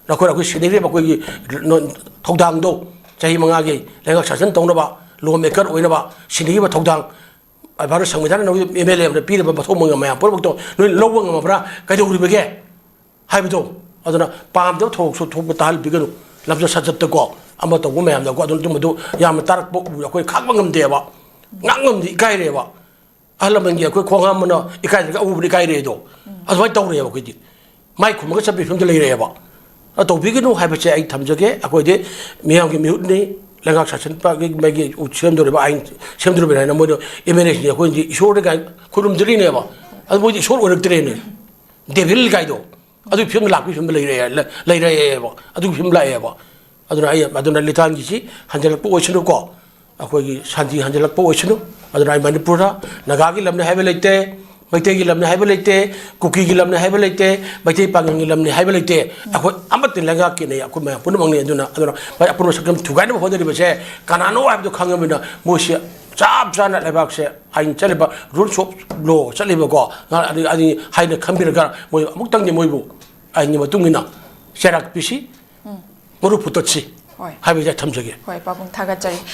ꯅꯈꯣꯏꯅ ꯑꯩꯈꯣꯏ ꯁꯤꯟꯅꯈꯤꯕ ꯑꯩꯈꯣꯏꯒꯤ ꯅ-, ꯊꯧꯗꯥꯡꯗꯣ ꯆꯍꯤ ꯃꯉꯥꯒꯤ ꯂꯩꯉꯥꯛ ꯁꯥꯁꯟ ꯇꯧꯅꯕ ꯂꯣ ꯃꯦꯀꯔ ꯑꯣꯏꯅꯕ ꯁꯤꯟꯅꯈꯤꯕ ꯊꯧꯗꯥꯡ ꯚꯥꯔꯠ ꯁꯪꯕꯤꯙꯥꯟꯅ ꯅꯈꯣꯏ ꯑꯦꯝ ꯑꯦꯜ ꯑꯦ ꯑꯃꯗ ꯄꯤꯔꯤꯕ ꯃꯊꯧ ꯃꯉꯝ ꯃꯌꯥꯝ ꯄꯨꯝꯅꯃꯛꯇꯣ ꯅꯣꯏ ꯂꯧꯕ ꯉꯝꯃꯕ꯭ꯔꯥ? ꯀꯩꯗꯧꯔꯤꯕꯒꯦ? ꯍꯥꯏꯕꯗꯣ꯫ ꯑꯗꯨꯅ ꯄꯥꯝꯗꯕ ꯊꯧꯑꯣꯡꯁꯨ ꯊꯣꯛꯄ ꯇꯥꯍꯟꯕꯤꯒꯅꯨ, ꯂꯝꯆꯠ ꯁꯥꯖꯠꯇꯀꯣ ꯑꯃ ꯇꯧꯕ ꯃꯌꯥꯝꯗꯀꯣ꯫ ꯑꯗꯨꯅ ꯑꯗꯨꯝꯕꯗꯨ ꯌꯥꯝꯅ ꯇꯥꯔꯛꯄ ꯎꯕꯗ ꯑꯩꯈꯣꯏ ꯈꯥꯡꯕ ꯉꯝꯗꯦꯕ, ꯉꯥꯡ ꯉꯝꯗꯦ, ꯏꯀꯥꯏꯔꯦꯕ꯫ ꯑꯍꯜ ꯂꯃꯟꯒꯤ ꯑꯩꯈꯣꯏ ꯈꯣꯡ ꯍꯥꯝꯕꯅ ꯏꯀꯥꯏꯗ꯭ꯔꯒ ꯑꯎꯕꯅ ꯏꯀꯥꯏꯔꯦ ꯑꯗꯣ꯫ ꯑꯗꯨꯃꯥꯏꯅ ꯇꯧꯔꯦꯕ ꯑꯩꯈꯣꯏꯗꯤ꯫ ꯃꯥꯏ ꯈꯨꯝꯃꯒ ꯆꯠꯄꯒꯤ ꯐꯤꯕꯝꯗ ꯂꯩꯔꯛꯑꯦꯕ꯫ ꯑꯗꯣ ꯇꯧꯕꯤꯒꯅꯨ ꯍꯥꯏꯕꯁꯦ ꯑꯩ ꯊꯝꯖꯒꯦ꯫ ꯑꯩꯈꯣꯏꯗꯤ ꯃꯤꯌꯥꯝꯒꯤ ꯃꯤꯍꯨꯠꯅꯤ, ꯂꯩꯉꯥꯛ ꯁꯥꯁꯟ ꯄꯥꯛꯀꯤ ꯃꯥꯒꯤ ꯁꯦꯝꯗꯣꯔꯤꯕ ꯑꯥꯏꯟ ꯁꯦꯝꯗꯣꯔꯤꯕꯅꯤ ꯍꯥꯏꯅ ꯃꯣꯏꯗ ꯑꯦꯝ ꯑꯦꯜ ꯑꯦꯁꯤꯡꯁꯦ ꯑꯩꯈꯣꯏꯗꯤ ꯏꯁꯣꯔꯗ ꯀꯥꯏ ꯈꯨꯔꯨꯝꯖꯔꯤꯅꯦꯕ꯫ ꯑꯗꯨ ꯃꯣꯏꯗꯤ ꯏꯁꯣꯔ ꯑꯣꯏꯔꯛꯇ꯭ꯔꯦꯅꯦ꯫ ꯗꯦꯚꯤꯜ ꯀꯥꯏꯗꯣ꯫ ꯑꯗꯨꯒꯤ ꯐꯤꯕꯝꯗ ꯂꯥꯛꯄꯒꯤ ꯐꯤꯕꯝꯗ ꯂꯩꯔꯛꯑꯦ, ꯂꯩ-, ꯂꯩꯔꯛꯑꯦꯕ꯫ ꯑꯗꯨꯒꯤ ꯐꯤꯕꯝ ꯂꯥꯛꯑꯦꯕ꯫ ꯑꯗꯨꯅ ꯑꯩ, ꯑꯗꯨꯅ ꯂꯤꯇꯥꯟꯒꯤꯁꯤ ꯍꯟꯖꯤꯜꯂꯛꯄ ꯑꯣꯏꯁꯅꯨꯀꯣ꯫ ꯑꯩꯈꯣꯏꯒꯤ ꯁꯥꯟꯇꯤ ꯍꯟꯖꯤꯜꯂꯛꯄ ꯑꯣꯏꯁꯅꯨ꯫ ꯑꯗꯨꯅ ꯑꯩ ꯃꯅꯤꯄꯨꯔꯗ ꯅꯥꯒꯥꯒꯤ ꯂꯝꯅꯤ ꯍꯥꯏꯕ ꯂꯩꯇꯦ, ꯃꯩꯇꯩꯒꯤ ꯂꯝꯅꯤ ꯍꯥꯏꯕ ꯂꯩꯇꯦ, ꯀꯨꯀꯤꯒꯤ ꯂꯝꯅꯤ ꯍꯥꯏꯕ ꯂꯩꯇꯦ, ꯃꯩꯇꯩ ꯄꯥꯉꯜꯒꯤ ꯂꯝꯅꯤ ꯍꯥꯏꯕ ꯂꯩꯇꯦ꯫ ꯑꯩꯈꯣꯏ ꯑꯃꯠꯇ ꯂꯩꯉꯥꯛꯀꯤꯅꯦ, ꯑꯩꯈꯣꯏ ꯃꯌꯥꯝ ꯄꯨꯝꯅꯃꯛꯅꯤ꯫ ꯑꯗꯨꯅ, ꯑꯗꯨꯅ ꯃꯥꯏ ꯑꯄꯨꯟꯕ ꯁꯛꯇꯝ ꯊꯨꯒꯥꯏꯅꯕ ꯍꯣꯠꯅꯔꯤꯕꯁꯦ ꯀꯅꯥꯅꯣ ꯍꯥꯏꯕꯗꯨ ꯈꯪꯉꯕꯅꯤꯅ ꯃꯣꯏꯁꯤ ꯆꯞ ꯆꯥꯅ ꯂꯩꯕꯥꯛꯁꯦ ꯑꯥꯏꯟ ꯆꯠꯂꯤꯕ, rules of law ꯆꯠꯂꯤꯕꯀꯣ, ꯑꯗꯨ, ꯑꯗꯨ ꯍꯥꯏꯅ ꯈꯟꯕꯤꯔꯒ ꯃꯣꯏ ꯑꯃꯨꯛꯇꯪꯗꯤ ꯃꯣꯏꯕꯨ ꯑꯥꯏꯟꯒꯤ ꯃꯇꯨꯡ ꯏꯟꯅ ꯆꯩꯔꯥꯛ ꯄꯤꯁꯤ꯫ ꯃꯔꯨ ꯄꯨꯇꯠꯁꯤ ꯍꯣꯏ꯫ ꯍꯥꯏꯕꯁꯦ ꯊꯝꯖꯒꯦ꯫ ꯍꯣꯏ, ꯄꯥꯕꯨꯡ ꯊꯥꯒꯠꯆꯔꯤ꯫